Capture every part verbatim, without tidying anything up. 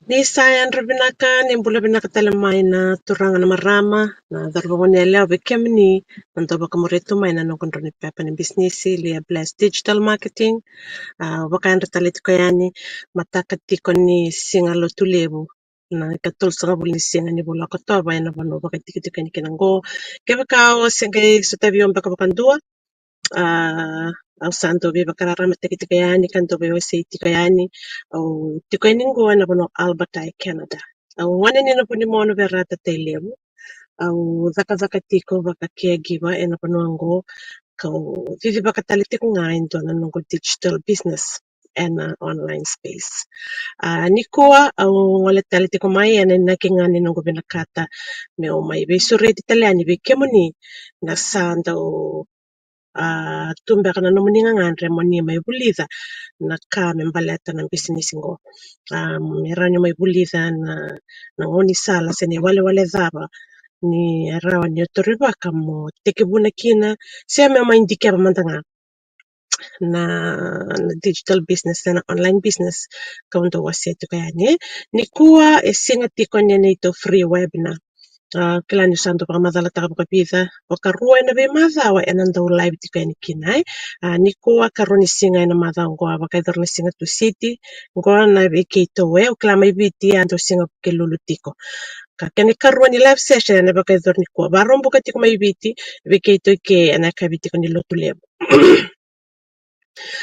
Ni sa yadra vinaka, ni bula vinaka tale mai na turaga na marama, na cauravou, na goneyalewa, vei kemuni na dau vakamuria tu mai na noqu drau ni pepa ni bisinisi, Lia Bless Digital Marketing. A, vakayadra tale tiko yani, mataka tiko ni siga Lotulevu, na ikatolusagavulu ni siga ni vula o Okotova, ena vanua vakaitikotiko yani kina qo. Kevaka o se qai sotavi au beka vakadua, a, au sa dau veivakararamataki tiko yani ka dau veiwasei tiko yani. Au tiko yani qo ena vanua o Alberta e Canada. Au gone ni Navunimono, Verata, Tailevu. Au cakacaka tiko vaka caregiver ena vanua qo, kau cicivaka tale tiko ga e dua na noqu digital business ena online space. A, nikua au gole tale tiko mai ena inaki ga ni noqu vinakata meu mai veisureti tale yani vei kemuni na sa dau, a, tu beka na nomuni gagadre mo ni mai vulica na ka me baleta na bisinisi qo. A, me rawa ni mai vulica na, na gaunisala se na iwalewale cava ni rawa ni o taurivaka mo tekivuna kina, se me mai dikeva mada ga na, na digital business, na online business kau dau wasea tiko yani. Nikua e siga tiko ni neitou free webinar. A, kila niu sa dau vakamacalataka vakavica, vakarua ena veimacawa ena dau live tiko yani kina, e. A, nikua karua ni siga ena macawa qo, a vakayacori na siga Tusiti qo na vei keitou, e, au kila mai Viti a dau siga Vukelulu tiko. Ka kena ikarua ni live session ena vakayacori nikua, Vakaraubuka tiko mai Viti, vei keitou ke ena yakavi tiko ni Lotulevu.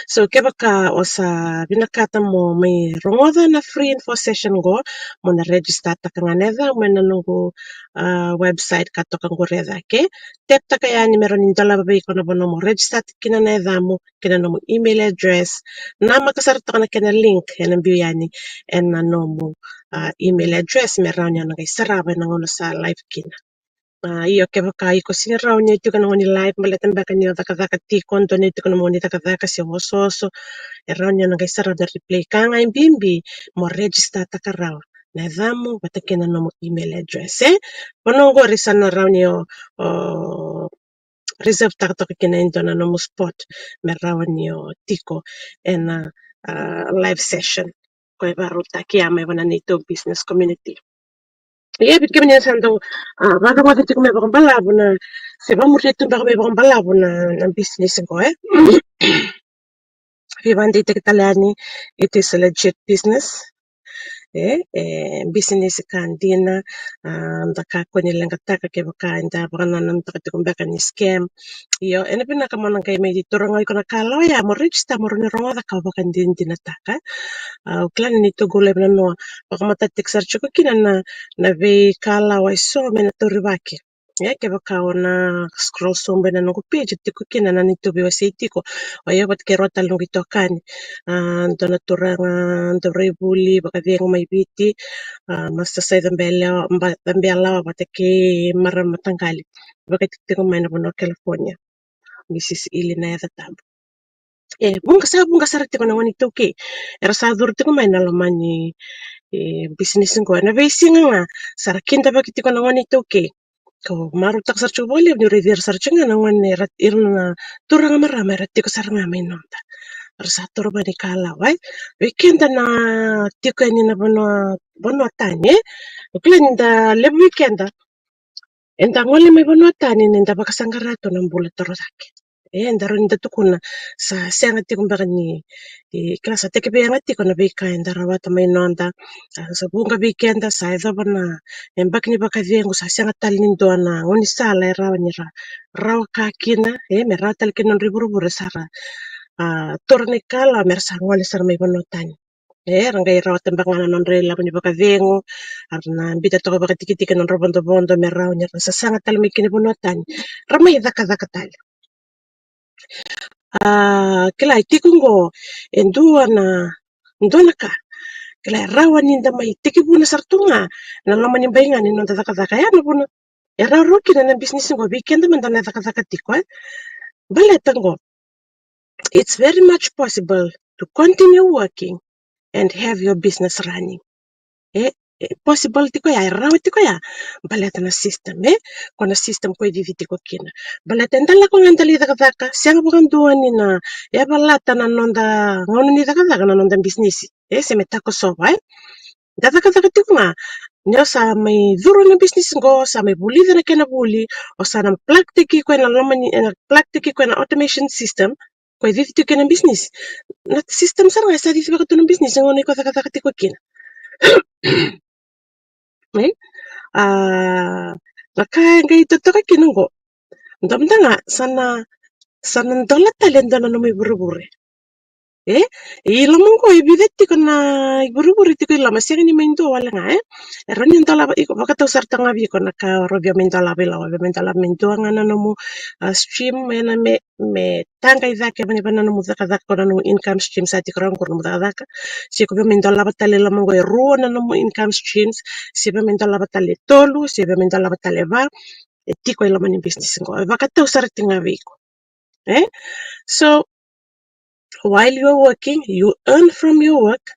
So kevaka o sa vinakata mo mai rogoca na free info session qo, mo na registertaka ga na yacamu ena noqu, a, website ka toka qori e cake. Taptaka yani me rawa ni dolava vei iko na vanua mo registertaka kina na yacamu kei na nomu email address. Namaka sara toka na kena link ena biu yani ena nomu, a, email address me rawa ni o na qai sarava ena gauna sa live kina. A, io, kevaka iko sega ni rawa ni o tiko ena gauna ni live baleta beka ni o cakacaka tiko, dua ni o tiko na nomuni cakacaka se osooso, e rawa ni o na qai sarava na replay. Ka ga e bibi mo registertaka rawa na yacamu vata kei na nomu email address, e. Vanua qori sa na rawa ni o, o reservetaka toka kina e dua na nomu spot me rawa ni o tiko ena, a, live session ko e vakarautaki ya mai vua na neitou business community. Ia vei kemuni na sa dau, a, vakarogoca tiko mai vakabalavu na, se vakamuria tu beka mai vakabalavu na, na business qo, e. Veivakadeitaki tale yani, it is a legit business. E, e bisinisi ka dina, a, da kakua ni leqataka kevaka eda vakanananutaka tiko beka ni scam. Io, ena vinaka mo na qai mai taura ga o iko na kalawa ya mo register mo rawa ni rogoca ka vakadinadinataka. A, au kila ni neitou qai live na noa, vakamatatataki sara tiko kina na, na veikalawa eso me na taurivaki. E, kevaka o na scroll sobu ena noqu page, tiko kina na neitou veiwasei tiko. O yau vata kei rua tale noqu itokani, a, dua na turaga dauraivuli vakacegu mai Viti, a, Master Sai Cabelawa, ba, Cabelawa vata kei marama mataqali vakaitikotiko mai na vanua o California, Missus Ili na yaca tabu. E vuqa, sa vuqa sara tiko na gone iTaukei era sa curu tiko mai na loma ni, e, bisinisi qo. Ena veisiga ga sa ra kidavaki tiko na gone iTaukei. Kau marautaka sara tiko vakalevu niu raici ira sara tiko ga na gone, ira na turaga marama era tiko sara ga mai noda. Ra sa taura mai na ikalawa, e. Vei keda na tiko yani na vanua, vanua tani, e. O kila ni da levu vei keda eda gole mai vanua tani ni da vakasaqara tu na bula torocake. E, eda rawa ni da tukuna sa sega tiko beka ni, e, kila sa tekivu yaga tiko na veika eda rawata mai noda. A, sa vuqa vei keda sa yacova na yabaki ni vakacegu, sa sega tale ni dua na gaunisala e rawa ni ra rawa ka kina, e, me rawa tale kina nodra ivurevure sa ra, a, taura na ikalawa me ra sa gole sara mai vanua tani. E, ra qai rawata beka ga na nodra ilavo ni vakacegu, era na biuta toka vakatikitiki na nodra vodovodo me rawa ni ra sasaga tale mai kina vanua tani, ra mai cakacaka tale. A, kila e tiko qo e dua na, dua na ka, kila e rawa ni da mai tekivuna sara tu ga na loma ni bai ga ni noda cakacaka. Ya na vuna e rawarawa kina na bisinisi qo vei keda mada na cakacaka tiko, e. Baleta qo, it's very much possible to continue working and have your business running. E, e possible tiko ya, e rawa tiko ya. Baleta na system, e, ko na system ko e cici tiko kina. Baleta eda lako ga eda lai cakacaka, sega vakadua ni na yavalata na noda gauna ni cakacaka na noda bisinisi, e, se me takosova, e. Da cakacaka tiko ga ni o sa mai curu na bisinisi qo, o sa mai vulica na kena vuli, o sa na plug-taki koya na loma ni, na plug-taki koya na automation system, koya e cici tiko kina na bisinisi. Na system sara ga e sa cici vaka tu na bisinisi qo ni ko cakacaka tiko kina. E? A, na ka e qai totoka kina qo. Dua mada ga sa na, sa na dola tale e dua na nomu ivurevure. E? I loma qo e vica tiko na ivurevure tiko i loma, sega ni mai dua wale ga, e? E rawa ni dolava, iko vakatau sara toka ga vei iko na ka o rawa via mai dolava i loma, via mai dolava mai dua ga na nomu, a, stream, ena me, me taqa i cake vani vani na nomu cakacaka, ko na nomu income stream sa tiko rawa qo na nomu cakacaka. Se ko via mai dolava tale i loma qo e rua na nomu income streams, se via mai dolava tale e tolu, se via mai dolava tale e va, e tiko i loma ni bisinisi qo. E vakatau sara tiko ga vei iko. E? So, while you are working, you earn from your work,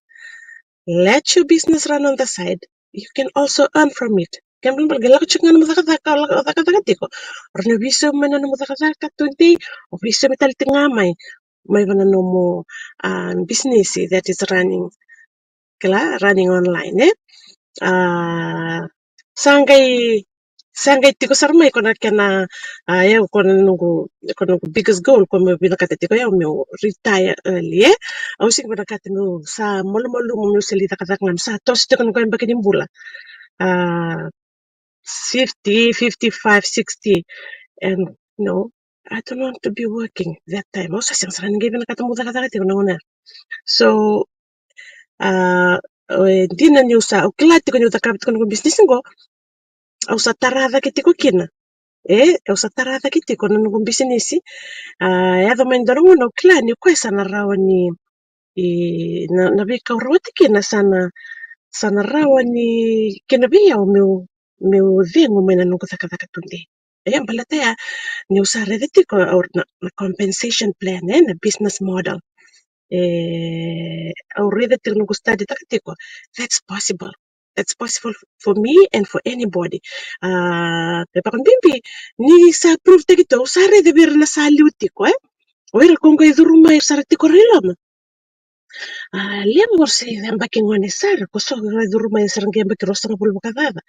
let your business run on the side, you can also earn from it. Kena ibalebale, qai lako tiko ga na nomu cakacaka, o lako cakacaka tiko. O rawa ni o veisaumi mai na nomu cakacaka today, o veisaumi tale tiko ga mai, mai vei na nomu, a, business that is running, kila, running online, e? A, sa qai, sa qai tiko sara mai ko na kena, a, o yau ko na noqu, ko na noqu biggest goal ko meu vinakata tiko o yau meu retire early, e? Au sega ni vinakata meu sa malumalumu meu sa lai cakacaka ga, meu sa toso tiko na noqu yabaki ni bula. A, fifty, fifty-five, sixty. And no, I don't want to be working that time. Au sa sega sara ni qai vinakata meu cakacaka tiko na gauna ya. So, a, e dina niu sa, au kila tiko niu cakava tiko na noqu bisinisi qo, au sa tara cake tiko kina. E, au sa tara cake tiko na noqu bisinisi. A, yaco mai dua na gauna au kila ni o koya sa na rawa ni, i, na, na veika au rawata kina sa na, sa na rawa ni kena vei au meu, meu cegu mai na noqu cakacaka today. E, baleta ya niu sa raica tiko au na, na compensation plan, e, na business model. E, au raica tiko, noqu study taka tiko. That's possible. That's possible for me and for anybody. A, e vakabibi ni sa prove taki tu, au sa raica vei ira na sa liu tiko, e? O ira ko qai curu mai, era sa ra tiko ra i loma. A, levu era sa yabaki gone sara, ko so era curu mai sa ra qai yabaki ruasagavulu vakacaca.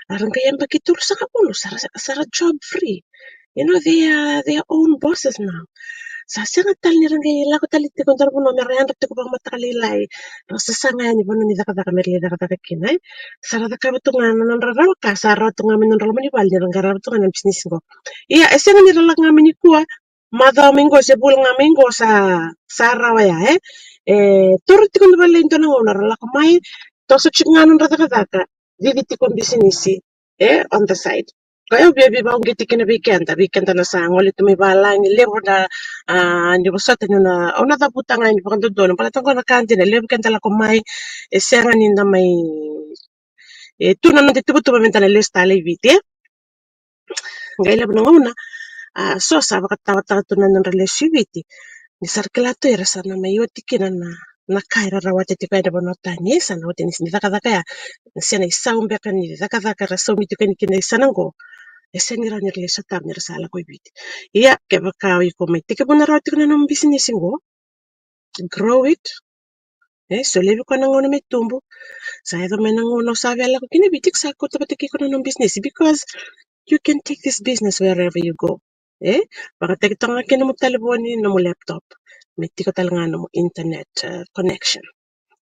A, ra qai yabaki tolusagavulu, sa ra, sa ra job free. You know, they are their own bosses now. Sa sega tale ni ra qai lako tale tiko e dua na vanua me ra yadra tiko vakamataka lailai. Ra sasaga yani vanua ni cakacaka me ra lai cakacaka kina, e? Sa ra cakava tu ga na nodra rawa ka, sa rawa tu ga mai nodra loma ni vale ni ra qarava tu ga na bisinisi qo. Ia, e sega ni ra lako ga mai nikua, macawa mai qo se vula ga mai qo sa, sa rawa ya, e? E toro tiko ni vale e dua na gauna ra lako mai, toso tiko ga nodra cakacaka, cici tiko bisinisi, e, on the side. Koya au via veivakauqeti kina vei keda, vei keda na sa gole tu mai valagi, levu na, a, ni vosota ni na, au na cavuta ga ni vakadodonu, baleta qo na ka dina, levu keda lako mai, e sega ni da mai, e tu na noda ituvatuva me da na lesu tale i Viti, e? Qai levu na gauna, a, so sa vakatawataka tu na nodra lesu i Viti. Ni sa ra kila tu era sa na mai oti kina na, na ka era rawata tiko ena vanua tani, e, sa na oti ni, ni cakacaka ya. Se na isau beka ni cakacaka era saumi tiko yani kina i sana qo, e sega ni rawa ni ra lai sotava ni ra sa lako i Viti. Ia, kevaka o iko mai tekivuna rawa tiko na nomu bisinisi qo, grow it. E, solia vei iko na gauna me tubu. Sa yaco mai na gauna o sa via lako kina i Viti, iko sa kauta vata kei iko na nomu bisinisi, because you can take this business wherever you go. E, vakayagataki toka ga kina nomu talevoni, nomu laptop, me tiko tale ga nomu internet, e, connection.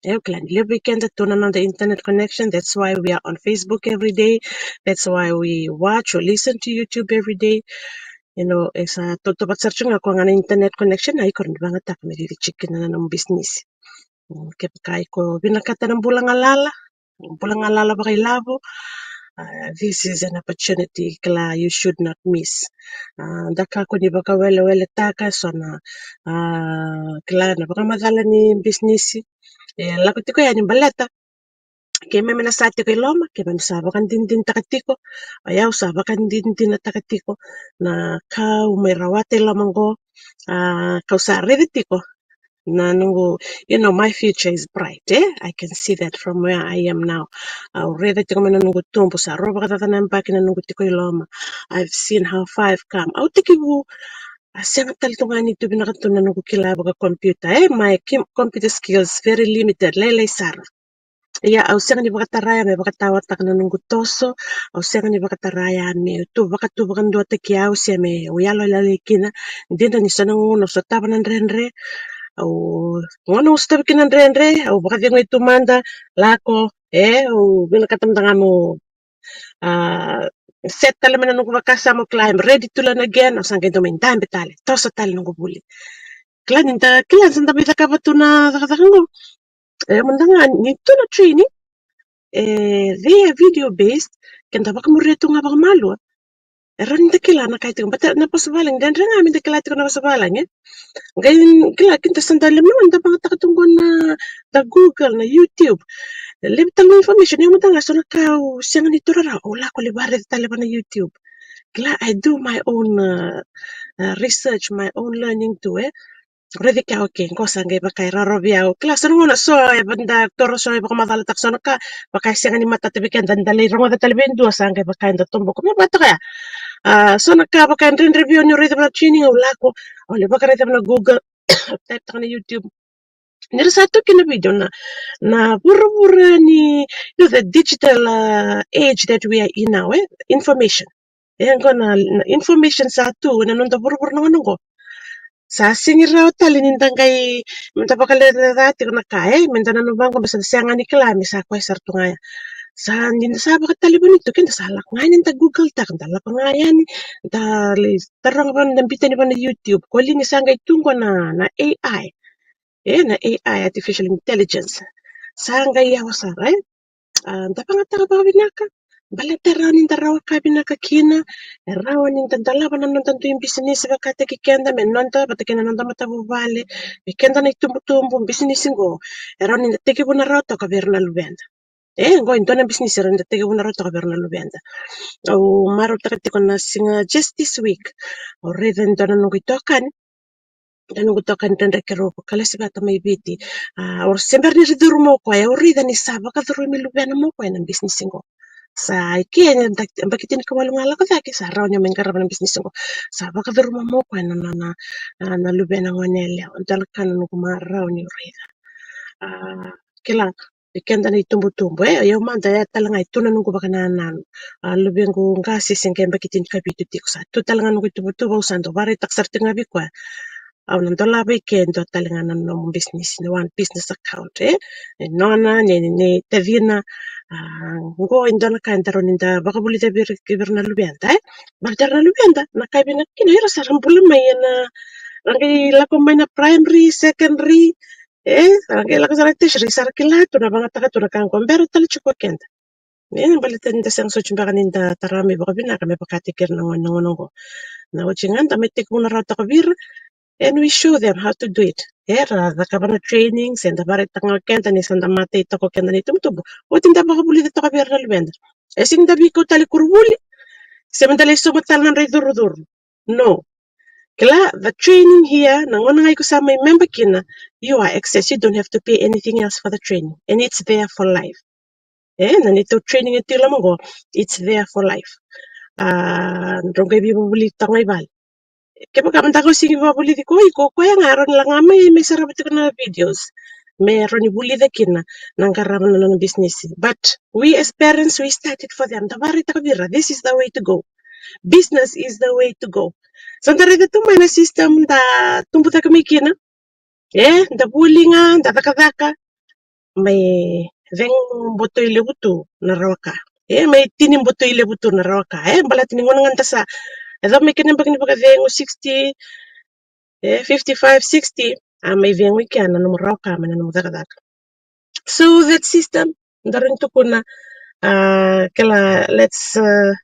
E, o kila ni levu vei keda tu na noda internet connection. That's why we are on Facebook every day. That's why we watch or listen to YouTube every day. You know, e sa tautauvata sara tu ga ko ga na internet connection, a, iko rawa ni vakayagataka me cici tiko kina na nomu bisinisi. Mm, kevaka iko vinakata na bula galala, bula galala vakailavo, a, this is an opportunity, kila, you should not miss. A, da kakua ni vakaweleweletaka eso na, a, kila, na vakamacala ni bisinisi e lako tiko yani, baleta keimami na sa tiko i loma, keimami sa vakadinadinataka tiko. O yau sa vakadinadinataka tiko na ka au mai rawata i loma qo. A, kau sa raica tiko na noqu, you know, my future is bright, e? I can see that from where I am now. Au raica tiko mai na noqu tubu, sa rua vakacaca na yabaki na noqu tiko i loma. I've seen how far I've come. Au tekivu, a, sega tale tu ga ni tu vinaka tu na noqu kila vaka computer, e? My kim-, computer skills very limited, lailai sara. Ia, au sega ni vakatara ya me vakataotaka na noqu toso. Au sega ni vakatara ya me tu vakatu vakaduataki au se me au yaloyalo kina. Dina ni so na gauna au sotava na dredre, au gauna au sotava kina na dredre, au vakacegui tu mada, lako, e, au vinakata mada ga meu, a, set tale mai na noqu vakasama, au kila I'm ready to learn again, au sa qai dau mai dabe tale, toso tale noqu vuli. Kila ni da, kila ni sa da mai cakava tu na cakacaka qo. E, mada ga ni tu na training, e, they are video based, ke da vakamuria tu ga vakamalua, e rawa ni da kila na ka e tiko. Baleta na vosa valagi, dredre ga me da kila tiko na vosa valagi, e. Qai kila, keda sa da levu na gauna da vakayagataka tu qo na, da Google, na YouTube. Levu tale na information, ia mada ga so na ka au sega ni taura rawa, au lako lai vakaraica tale va na YouTube. Kila, I do my own, uh, uh, research, my own learning too, e. Raica ke, okay, qo sa qai vaka e rawa vei au. Kila, so na gauna so e va da taura, so e vakamacalataka so na ka vaka e sega ni matata vei keda, da lai rogoca tale vei dua, sa qai vaka eda toboka. Me vaka ya, a, so na ka vaka e dredre vei au niu raica va na training, au lako, au lai vakaraica va na Google, type taka na YouTube. Ni ra sa tu kina na video, na, na vuravura ni, you know, the digital, uh, age that we are in now, e, information. E, qo na, na information sa tu ena noda vuravura na gauna qo. Sa sega ni rawa tale ni da qai, me da vakalecalecataka tiko na ka, e, me da nanuma vaqo me sa da sega ni kila me sa koya sara tu ga ya. Sa ni da sa vakatalevoni tu, keda sa lako ga yani da Google taka, da lako ga yani, da lai taroga va, da biuta yani va na YouTube. Ko li ni sa qai tu qo na, na A I. E, na A I, artificial intelligence. Sa qai yawa sara, e. A, da vakayagataka vakavinaka. Baleta e rawa ni da rawaka vinaka kina. E rawa ni da dolava na noda dui bisinisi vakataki keda me noda, vata kei na noda matavuvale, me keda na itubutubu, bisinisi qo. E rawa ni da tekivuna rawa toka vei ira na luveda. E, qo e dua na bisinisi e rawa ni da tekivuna rawa toka vei ira na luveda. Au marautaka tiko na siga just this week, au raica e dua na noqu itokani, na noqu itokani dredre, keirau kalasi vata mai Viti. A, au se bera ni ra curu mai o koya, au raica ni sa vakacurumi luvena mai o koya na bisinisi qo. Sa i ke, na yabaki tinikawalu ga lako cake, sa rawa ni mai qarava na bisinisi qo. Sa vakacuruma mai o koya na, na, na, a, na luvena gone yalewa. Dua na ka na noqu marau niu raica. A, kila, vei keda na itubutubu, e, o yau mada, e, tale ga e tu na noqu vakanananu. A, luvequ qase se qai yabaki tinikavitu tiko, sa tu tale ga noqu ituvatuva, au sa dau vakaraitaka sara tiko ga vei koya. Au na dolava i ke e dua tale ga na nomu bisinisi, na one business account, e. E nona, nei, nei tacina. A, qo e dua na ka eda rawa ni da vakavulica vei ira, vei ira na luveda, e. Baleta o ira na luveda, na ka e vinaka kina, o ira sa ra bula mai ena, ra qai lako mai na primary, secondary, e, ra qai lako sara tertiary, sa ra kila tu na vakayagataka tu na ka qo, bera tale tiko o keda. E, baleta ni da sega soti beka ni da tara mai vakavinaka me vakataki ira na gone na gauna qo. Na oti ga da mai tekivuna rawa toka vei ira, and we show them how to do it. E, ra cakava na training, se da vakaraitaka ga o keda ni sa da matai toka o keda na itubutubu. Oti da vakavulica toka vei ira na luveda. E sega ni da veikau tale i koronivuli, se me da lai sauma tale na nodra icurucuru. No. Kila, the training here, na gauna ga iko sa mai member kina, you are access. You don't have to pay anything else for the training. And it's there for life. E, na neitou training e tu i loma qo, it's there for life. A, drau qai veivulici toka ga i vale. Kevaka mada ga o sega ni vakavulici iko, iko, o koya ga e rawa ni lako ga mai, mai sarava tiko na videos. Me rawa ni vulica kina na qarava na nona bisinisi. But we as parents, we started for them. Da vakaraitaka vei ira, this is the way to go. Business is the way to go. Sa da raica tu mai na system da tubu cake mai kina. E, da vuli ga, da cakacaka. Mai cegu botoi levu tu na rawa ka. E, mai tini botoi levu tu na rawa ka. E, baleta ni gauna ga da sa, e, cava mai kena yabaki ni vakacegu, sixty, e, fifty-five, sixty, a mai cegu i kea na nomu rawa ka mai na nomu cakacaka. So that system, da rawa ni tukuna, a, kila, let's, a,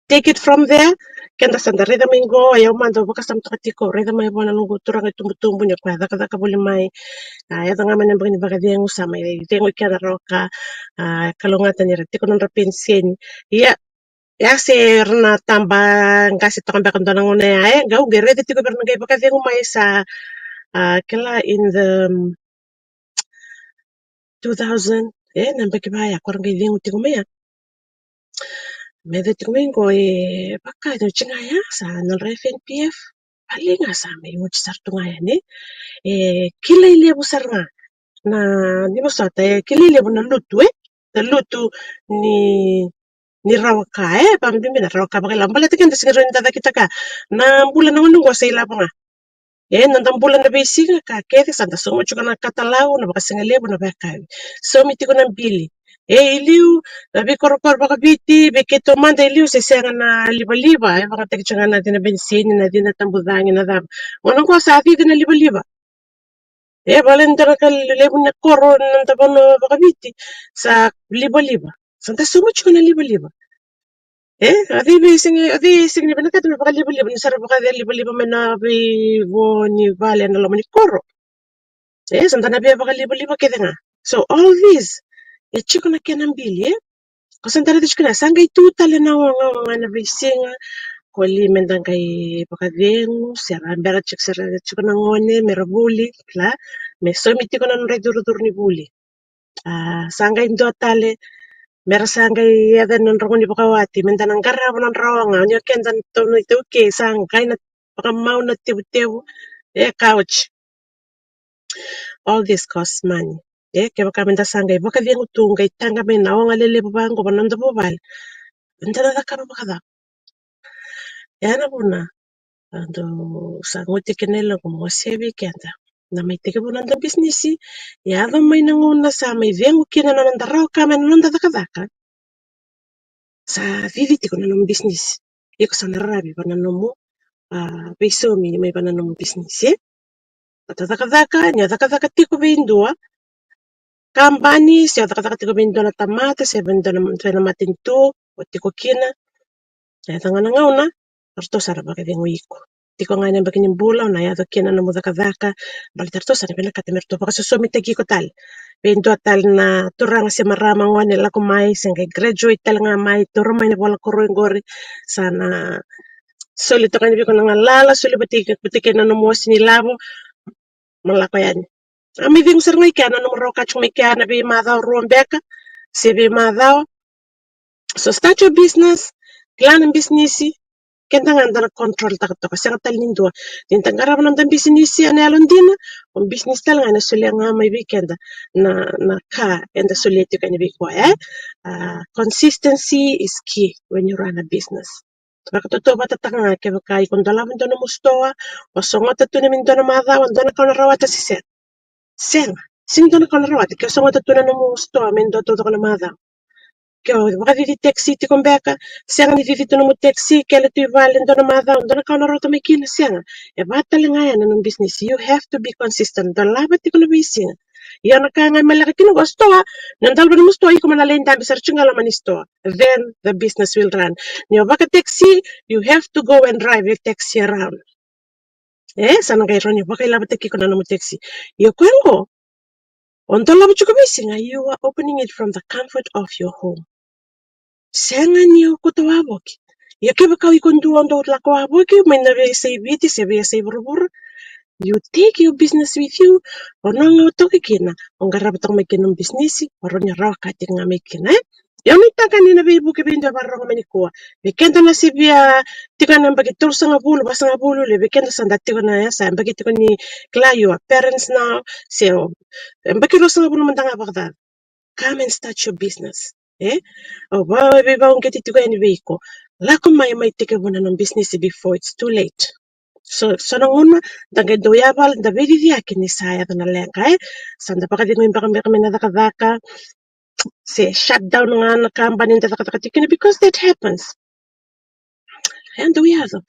take it from there. Keda sa da raica mai qo, o yau mada au vakasamataka tiko, raica mai vua na noqu turaga itubutubu ni o koya cakacaka voli mai. A, yaco ga mai na yabaki ni vakacegu, sa mai cegu i kea na rawa ka. A, kalougata ni ra tiko na nodra peniseni. Ia, ia se ra na taba qase toka beka dua na gauna ya, e, qau qai raica tiko vei ira na qai vakacegu mai sa, a, kila in the, um, two thousand, e, na yabaki vaya, ko ra qai cegu tiko mai ya. Me cegu tiko mai qo, e, vaka, e, oti ga ya, sa nodra F N P F, vale ga sa mai oti sara tu ga ya, ne? E, kilai levu sara ga. na, ni vosota, e kilai levu na lutu, e? Na lutu ni, ni rawa ka, e? Vakabibi na rawa ka vakailavo. Baleta keda sega ni rawa ni da cakitaka na bula na gauna oqo sa ilavo ga. E, na noda bula na veisiga ka kece sa da sauma tiko na katalau, na vakasigalevu, na vakayakavi. Saumi tiko na bili. E, i liu na veikorokoro vakaviti, vei keitou mada i liu se sega na livaliva, e vakayagataki tiko ga na cina benisini, na cina tabucagi, na cava. Gauna oqo sa cici na livaliva. E, vale ni dua na ka levu na koro na noda vanua vakaviti sa livaliva. Sa da sauma tiko na livaliva. E, o cei vei sega, o cei sega ni vinakata me vakalivaliva, ni sa ra vakacalivaliva mai na veivo ni vale ena loma ni koro. E, sa da na via vakalivaliva kece ga. So all this e tiko na kena bili, e. Ko sa da raica tiko na, sa qai tu tale na ogaoga ena veisiga. Ko li me da qai vakacegu, se ra bera tiko, se ra tiko na gone me ra vuli, la, me saumi tiko na nodra icurucuru ni vuli. A, sa qai dua tale, me ra sa qai yaco na nodra gauna ni vakawati, me da na qarava na nodra oga, ni o keda na tou, na iTaukei, sa qai na vakamau na tevutevu, e, couch. All this costs money. E, kevaka me da sa qai vakacegu tu, qai taqa mai na oga lelevu vaqo vua na noda vuvale, eda na cakava vakacava? Ya na vuna, a, dou sa guti kina e lako mo sevi keda. Na mai tekivu na noda bisinisi, yaco mai na gauna sa mai cegu kina na noda rawa ka mai na noda cakacaka. Sa cici tiko na nomu bisinisi. Iko sa na raravi vua na nomu, a, veisaumi mai vua na nomu bisinisi, e? Vata cakacaka, ni o cakacaka tiko vei dua kabani, se o cakacaka tiko vei dua na tamata, se vei dua na, dua na matanitu o tiko kina. E yaco ga na gauna, ratou sa na vakacegui iko. Tiko ga ena yabaki ni bula o na yaco kina na nomu cakacaka, baleta ratou sa na vinakata me ratou vakasosomitaki iko tale. Vei dua tale na turaga se marama gone lako mai, se qai graduate tale ga mai, taura mai na vola koroi qori, sa na soli toka yani vei iko na galala, soli vata kei, vata kei na nomu wasi ni lavo, mo lako yani. A mai cegu sara ga i kea na nomu rawa ka tiko mai kea na veimacawa rua beka se veimacawa. So start your business, kila na bisinisi, keda ga da na control taka toka, sega tale ni dua. Ni da qarava na noda bisinisi ena yalodina, o bisinisi tale ga ena solia ga mai vei keda na, na ka eda solia tiko yani vei koya, e? A, consistency is key when you run a business. Vakatautauvatataka ga kevaka iko dolava dua nomu sitoa, o sogota tu na me dua na macawa, dua na ka o na rawata se sega. Sega, sega ni dua na ka o na rawata ke o sogota tu na nomu sitoa me dua taucoko na macawa. Ke o vakacici taxi tiko beka, sega ni cici tu nomu taxi, kele tu i vale dua na macawa, dua na ka o na rawata mai kina, sega. E vaka tale ga ya na nomu business, you have to be consistent. Dolava tiko na veisiga. Ia na ka ga e maleka kina qo, sitoa, ni o dolava nomu sitoa, iko mo na lai dabe sara tiko ga loma ni sitoa. Then the business will run. Ni o vaka taxi, you have to go and drive your taxi around. E, sa na qai rawa ni vakailavotaki iko na nomu taxi. Ia o koya qo, o dolava tiko veisiga, you are opening it from the comfort of your home. Sega ni o kauta wavoki. Ia kevaka o iko dua o dau lako wavoki mai na veiyasai Viti se veiyasai vuravura, you take your business with you. O na ga o toka kina, o qarava toka mai kina nomu bisinisi, o rawa ni rawa ka tiko ga mai kina, e? Ia au nuitaka ni na veivuke vei dua vakarorogo mai nikua. Vei keda na sivia tiko ena yabaki tolusagavulu, vasagavulu, le vei keda sa da tiko na, ya sa yabaki tiko ni, kila, you are parents now, se o yabaki ruasagavulu mada ga vakacaca. Come and start your business. E? Au vei, veivauqeti tiko yani vei iko. Lako mai, mai tekivu na nomu business before it's too late. So, so na gauna da qai dau yavala, da veiciciyaki ni sa yaco na leqa, e? Sa da vakacegui beka, beka mai na cakacaka, se shut down ga na kabani da cakacaka tiko kina, because that happens. E dau yaco.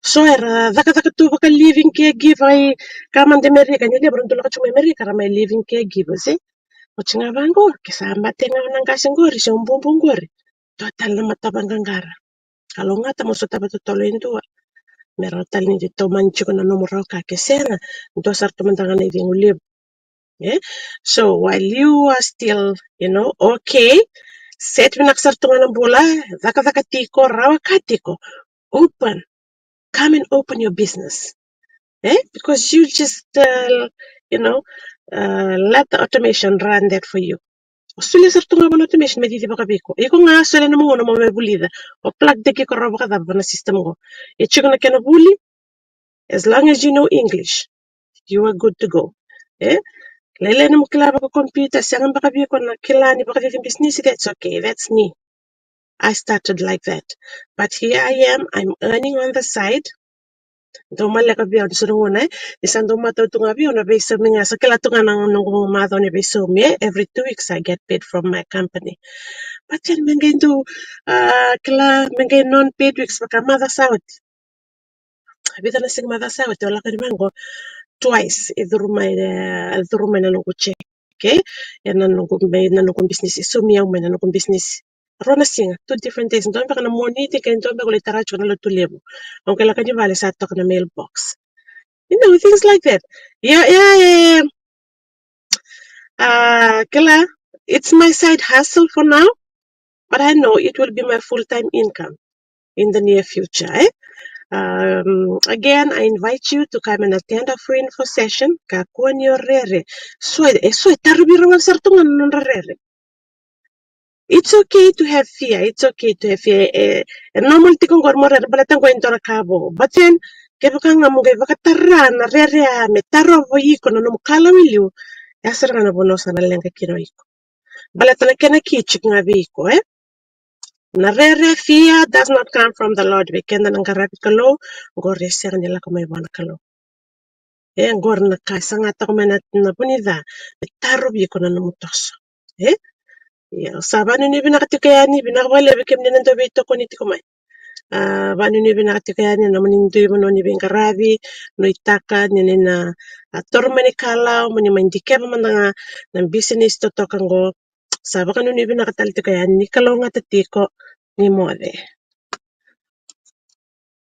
So era cakacaka tu vaka living caregiver i ka mada Amerika, ni levu ra dau lako tu mai Amerika ra mai living caregivers, e? Oti ga vaqo, ke sa mate ga na qase qori se o bubu qori, dua tale na mata vaqaqara. Kalougata mo sotava totolo e dua, me rawa tale ni tomani tiko na nomu rawa ka. Ke sega, dua sara tu mada ga na icegu levu. E? So while you are still, you know, okay, set vinaka sara tu ga na bula, cakacaka tiko, rawa ka tiko, open, come and open your business. E? Because you just, uh, you know, uh, let the automation run that for you. O solia sara tu ga vua na automation me cici vakavei iko. Iko ga solia nomu gauna mo mai vulica. O plug-taki iko rawa vakacava vua na system qo. E tiko na kena vuli. As long as you know English, you are good to go. E? Lailai nomu kila vakakompiuta, sega beka vei iko na kila ni vakacici bisinisi, that's okay, that's me. I started like that. But here I am, I'm earning on the side. Dau maleka vei au ni sa na gauna, e? Ni sa dau matau tu ga vei au na veisaumi ga, sa kila tu ga na noqu macawa ni veisaumi, e? Every two weeks I get paid from my company. But then me qai dau, ah, kila, me qai non-paid weeks vaka macawa sa oti. Vica na siga macawa sa oti, au lako ni vaqo twice, e curu mai, e curu mai na noqu check, okay? E na noqu, mai na noqu business, e saumi au mai na noqu business. Rua na siga, two different days. Dua beka na Moniti, qai dua beka au lai tara tiko na Lotulevu. Au qai lako ni vale, sa toka na mailbox. You know, things like that. Yeah, yeah, yeah. Ah, kila, it's my side hustle for now, but I know it will be my full-time income in the near future, e? Um, again, I invite you to come and attend our free info session. Kakua ni o rere. So, e so e tarovi ira wale sara tu ga na nodra rere. It's okay to have fear. It's okay to have fear. E, e normal tiko qori mo rere, baleta qo e dua na ka vou. But then, kevaka ga mo qai vakatara na rere ya me tarovi iko na nomu Kalou i liu, ya sara ga na vanua sa na leqa kina o iko. Baleta na kena key tiko ga vei iko, e? Na rere, fear does not come from the Lord. Vei keda na qaravi Kalou, qori e sega ni lako mai vua na Kalou. E, qori na ka e saga toka mai na, na vunica, me tarovi iko na nomu toso. E? Ia, au sa vakanuinui vinaka tiko yani, vinaka vakalevu vei kemuni na dau veitokoni tiko mai. Ah, vakanuinui vinaka tiko yani, nomuni dui vanua ni veiqaravi, nuitaka ni ni na, ah, toro mai ni Kalou, mo ni mai dikeva mada ga na bisinisi totoka qo. Sa vakanuinui vinaka tale tiko yani, ni kalougata tiko, ni moce.